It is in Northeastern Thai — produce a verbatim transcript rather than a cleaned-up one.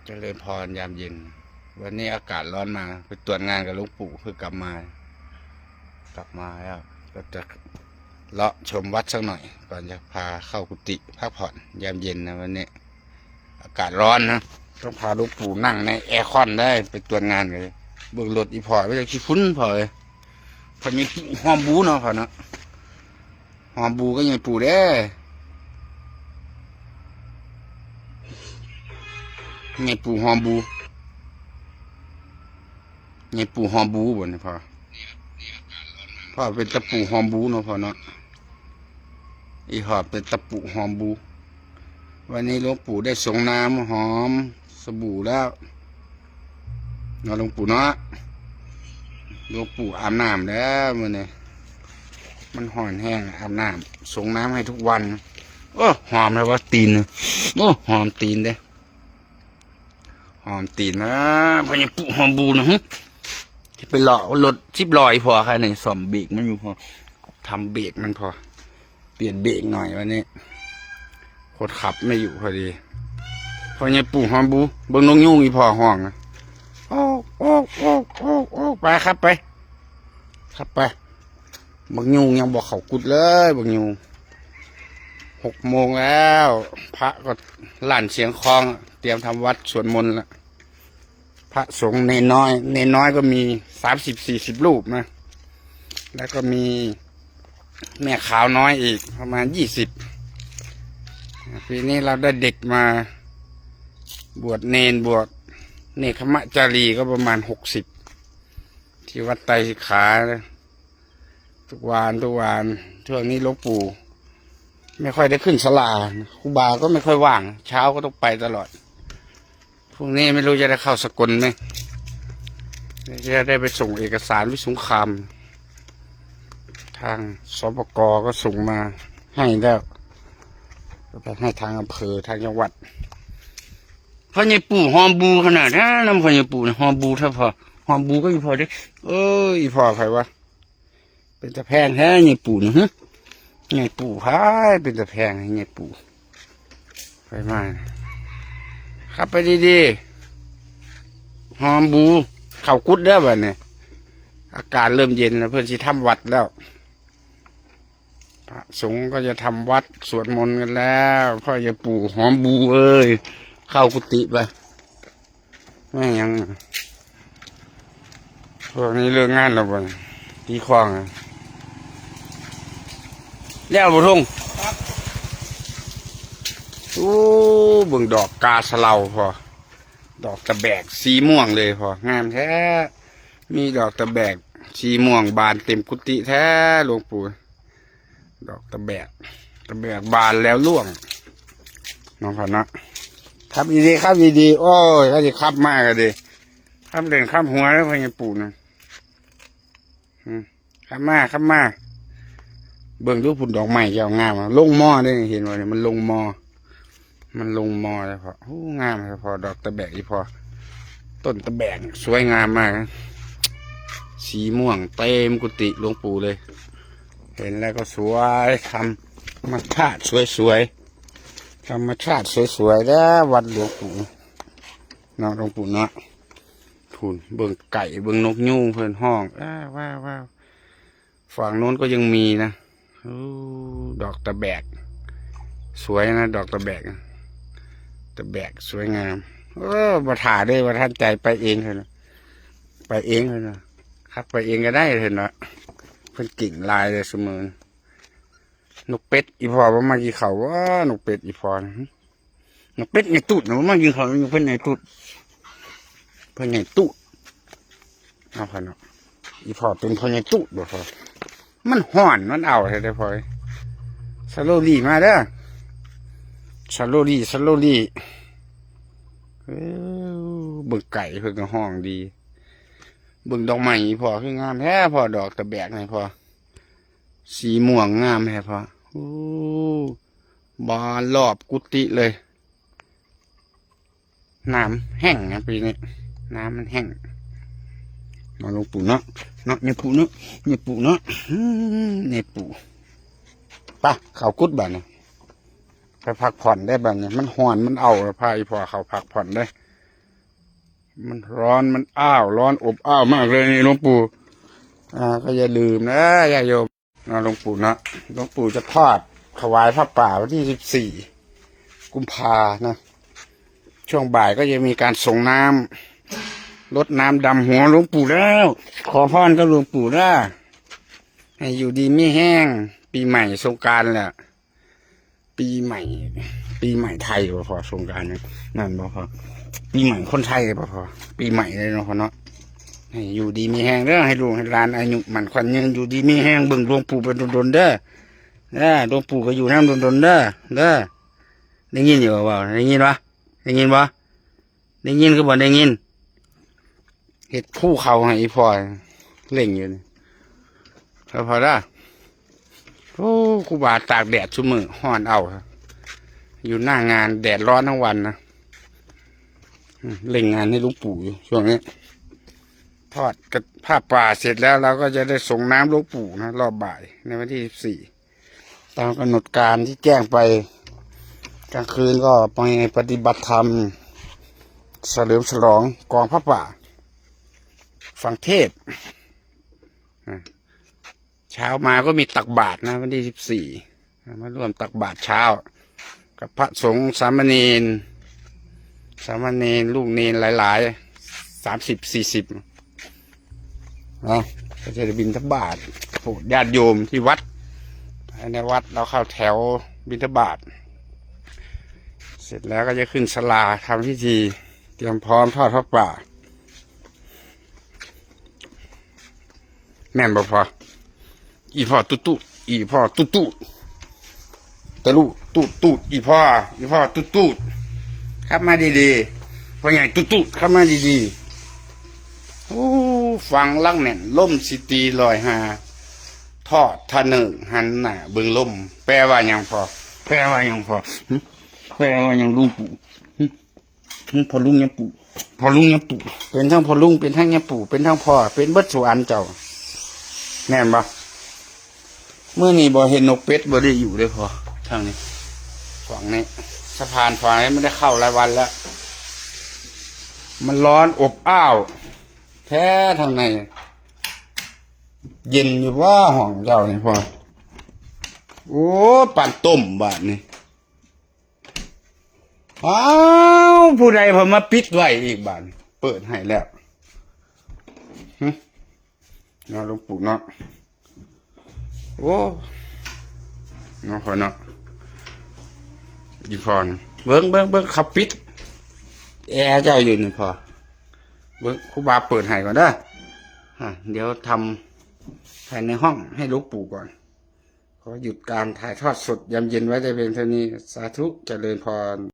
เจริญพรยามเย็น วันนี้อากาศร้อนมา ไปตรวจงานกับหลวงปู่เพิ่งกลับมา กลับมาแล้ว ก็จะเลาะชมวัดสักหน่อย ก่อนจะพาเข้ากุฏิพักผ่อนยามเย็นนะวันนี้ อากาศร้อนนะ ต้องพาหลวงปู่นั่งในแอร์คอนได้ ไปตรวจงานกันเลย เบิ่งรถอีพ่อ ไม่ใช่ขี้ฝุ่นพ่อเลย พ่อมีหอมบูเนาะพ่อเนาะ หอมบูก็ยังปู่เด้ ไงปู่หอมบู ไงปู่หอมบูบ่เนี่ยพ่อ พ่อเป็นตะปู่หอมบูเนาะพ่อเนาะ อีหอบเป็นตะปู่หอมบู วันนี้หลวงปู่ได้สรงน้ำหอมสบู่แล้ว เนาะหลวงปู่เนาะ หลวงปู่อาบน้ำแล้วมื้อนี้ มันฮ้อนแฮง อาบน้ำสรงน้ำให้ทุกวัน โอ้ หอมเลยว่าตีนเนี่ย โอ้ หอมตีนเด้ หอมตีนนะ พอยังปู่หอมบูนะหึ จะไปเลาะรถสิบล้ออีพ่อค่ะนี่ ซ่อมเบรกมันอยู่พ่อ ทำเบรกมันพ่อ เปลี่ยนเบรกหน่อยวันนี้ คนขับไม่อยู่พอดี พอยังปู่หอมบู เบิ่งนกยูงอีพ่อฮ้องนะ โอ้ โอ้ โอ้ โอ้ โอ้ ไปครับไป ครับไป บักยูงยังบอกเขากุดเลย บักยูง หกโมงแล้ว พระก็หลั่นเสียงคอง เตรียมทำวัดสวดมนต์ละ พระสงฆ์เณรน้อย เณรน้อยก็มีสามสิบสี่สิบรูปนะ แล้วก็มีแม่ขาวน้อยอีกประมาณยี่สิบ ปีนี้เราได้เด็กมาบวชเณร บวชเณรคมจารีก็ประมาณหกสิบ ที่วัดไตรสิกขา ทุกวันทุกวัน ช่วงนี้หลวงปู่ ไม่ค่อยได้ขึ้นศาลา ครูบาก็ไม่ค่อยว่าง เช้าก็ต้องไปตลอด พรุ่งนี้ไม่รู้จะได้เข้าสกลไหม จะได้ไปส่งเอกสารวิสุงคาม ทาง สปก ก็ส่งมาให้แล้ว ก็ไปให้ทางอำเภอ ทางจังหวัด พ่อใหญ่ปู่หอมบูขนาดนั้นนะ พ่อใหญ่ปู่นะ หอมบูถ้าพอ หอมบูก็อีพอเด้ เออ อีพอใครวะ เป็นตะแพงแท้ใหญ่ปู่นะ ฮะ ใหญ่ปู่พาย เป็นตะแพงใหญ่ปู่ ไปมา ขับไปดีๆ หอมบู เขากุดเด้อบัดนี้ อากาศเริ่มเย็นแล้ว เพิ่นสิทำวัดแล้ว พระสงฆ์ก็จะทำวัดสวดมนต์กันแล้ว พ่อใหญ่ปู่หอมบูเอ้ย เข้ากุฏิไป แม่งยัง พวกนี้เลิกงานแล้วบ่ ตีคลองอะ แล้วบ่ทุ่ง โอ้ เบิ่งดอกกาสะเลาพอ ดอกตะแบกสีม่วงเลยพอ งามแท้ มีดอกตะแบกสีม่วงบานเต็มกุฏิแท้ หลวงปู่ ดอกตะแบก ตะแบกบานแล้วร่วง น้องพันนะ ครับดีๆ ครับดีๆ โอ้ย ก็จะขับมาก็ดี ขับเล่นขับหัวแล้วพ่อใหญ่ปู่นะ อืม ขับมา ขับมา เบิ่งดูพุ่นดอกไม้เจ้างามอะ ลงมอเด้ เห็นบ่เนี่ย มันลงมอ มันลงมอแล้วพอ โอ้ งามแล้วพอ ดอกตะแบกอีพอ ต้นตะแบกสวยงามมากนะ สีม่วงเต็มกุฏิหลวงปู่เลย เห็นแล้วก็สวย ธรรมชาติสวยๆ ธรรมชาติสวยๆ แล้ววัดหลวงปู่เนาะ หลวงปู่เนาะ พูน เบิ่งไก่ เบิ่งนกยูงเพิ่นฮ้อง อ้าว ว้าว ว้าว ฝั่งโน้นก็ยังมีนะ โอ้ ดอกตะแบก สวยนะ ดอกตะแบก ตะแบกสวยงาม เออ บ่ถ่าเด้อ ว่าท่านใจไปเองเถอะนะ ไปเองเถอะนะ ขับไปเองก็ได้เถอะนะ เพิ่นกิ่งลายเลยเสมอ นกเป็ด อีพ่อบ่มากินข้าววะ นกเป็ด อีพ่อนะ นกเป็ดไงตูดนะ บ่มากินข้าว นกเป็ดไงตูด เพิ่นไงตูด เอาพันเนาะ อีพ่อเป็นพ่อใหญ่ตุ๊ดบ่พ่อ มันฮ้อน มันเอาแท้ๆ พ่อเอ้ย slowly มาเด้อ slowly slowly เออ เบิ่งไก่เพิ่นก็ฮ้องดี เบิ่งดอกไม้อีพ่อคืองามแท้พ่อ ดอกตะแบกนี่พ่อ สีม่วงงามแท้พ่อ โอ้ บานรอบกุฏิเลย น้ำแห้งนะปีนี้ น้ำมันแห้ง มาหลวงปู่เนาะ เนาะ เนี่ยปู่เนาะ เนี่ยปู่เนาะ อืม เนี่ยปู่ ไป เขากุดบัดนี้ ไปพักผ่อนได้บัดนี้ มันฮ้อน มันเอา พาอีพ่อเขาพักผ่อนได้ มันร้อน มันอ้าว ร้อนอบอ้าวมากเลยนี่หลวงปู่ อ่า ก็อย่าลืมนะ ญาติโยมนะ หลวงปู่นะ หลวงปู่จะทอดถวายผ้าป่าวันที่สิบสี่กุมภานะ ช่วงบ่ายก็จะมีการสรงน้ำ รดน้ำดำหัวหลวงปู่แล้ว ขอพรกับหลวงปู่นะ ให้อยู่ดีมีแฮง ปีใหม่สงกรานต์แหละ ปีใหม่ ปีใหม่ไทยบ่พอสงกรานต์นะ นั่นบ่พอ ปีใหม่คนไทยบ่พอ ปีใหม่เลยเนาะพ่อเนาะ ให้อยู่ดีมีแฮงเด้อ ให้ลูกให้หลานอายุมั่นขวัญยืน อยู่ดีมีแฮง เบิ่งหลวงปู่ไปโดนๆเด้อ เด้อ หลวงปู่ก็อยู่นำโดนๆเด้อ เด้อ ได้ยินอยู่บ่ ได้ยินบ่ ได้ยินบ่ ได้ยินคือบ่ได้ยิน เฮ็ดภูเขาให้อีพ่อเล่งอยู่นี่ แล้วพอละ โอ้ ครูบาตากแดดซุมื้อ ฮ้อนเอา อยู่หน้างาน แดดร้อนทั้งวันนะ อืม เล่งงานให้หลวงปู่อยู่ช่วงนี้ ทอดกระ ผ้าป่าเสร็จแล้ว เราก็จะได้สรงน้ำหลวงปู่นะ รอบบ่าย ในวันที่สิบสี่ ตามกำหนดการที่แจ้งไป กลางคืนก็ไปปฏิบัติธรรม เฉลิมฉลองกองผ้าป่า ฟังเทศน์ อ่ะ เช้ามาก็มีตักบาตรนะ วันที่สิบสี่ มาร่วมตักบาตรเช้า กับพระสงฆ์สามเณร สามเณรลูกเณรหลายๆ สามสิบ สี่สิบ นะ ก็จะได้บิณฑบาต โปรดญาติโยมที่วัด ภายในวัดเราเข้าแถวบิณฑบาต เสร็จแล้วก็จะขึ้นศาลาทำพิธี เตรียมพร้อมทอดผ้าป่า แม่นบ่พอ อีพ่อตุ๊ตุ๊ อีพ่อตุ๊ตุ๊ ตะลุตุ๊ตุ๊ อีพ่อ อีพ่อตุ๊ตุ๊ ขับมาดีๆ พ่อใหญ่ตุ๊ตุ๊ ขับมาดีๆ โอ้ ฟังลักแน่น ลมสิตีลอยหา ทอดทะเนิงหันหน้าเบิ่งลม แปลว่าหยังพอ แปลว่าหยังพอ หึ แปลว่าหยังลุงปู่ หึ หึ พ่อลุงยังปู่ พ่อลุงยังปู่ เป็นทั้งพ่อลุง เป็นทั้งยังปู่ เป็นทั้งพ่อ เป็นเบิดสุอันเจ้า แม่นบ่ มื้อนี้บ่เห็นนกเป็ดบ่ได้อยู่เลยพอ ทางนี้ ฝั่งนี้ สะพานฝั่งนี้ไม่ได้เข้าหลายวันแล้ว มันร้อนอบอ้าว แท้ทางใน เย็นอยู่ว่าห้องเจ้านี่พอ โอ้ ปานต้มบาดนี่ อ้าว ผู้ใดพอมาปิดไว้อีกบาด เปิดให้แล้ว หึ เนาะหลวงปู่เนาะ โอ้ เนาะพอเนาะ อีพอน เบิ่ง เบิ่ง เบิ่ง เขาปิด แอร์เจ้าอยู่นี่พอ เบิ่ง ครูบาเปิดให้ก่อนเด้อ อ่ะ เดี๋ยวทำภายในห้องให้หลวงปู่ก่อน ขอหยุดการถ่ายทอดสดยามเย็นไว้แต่เพียงเท่านี้ สาธุ เจริญพร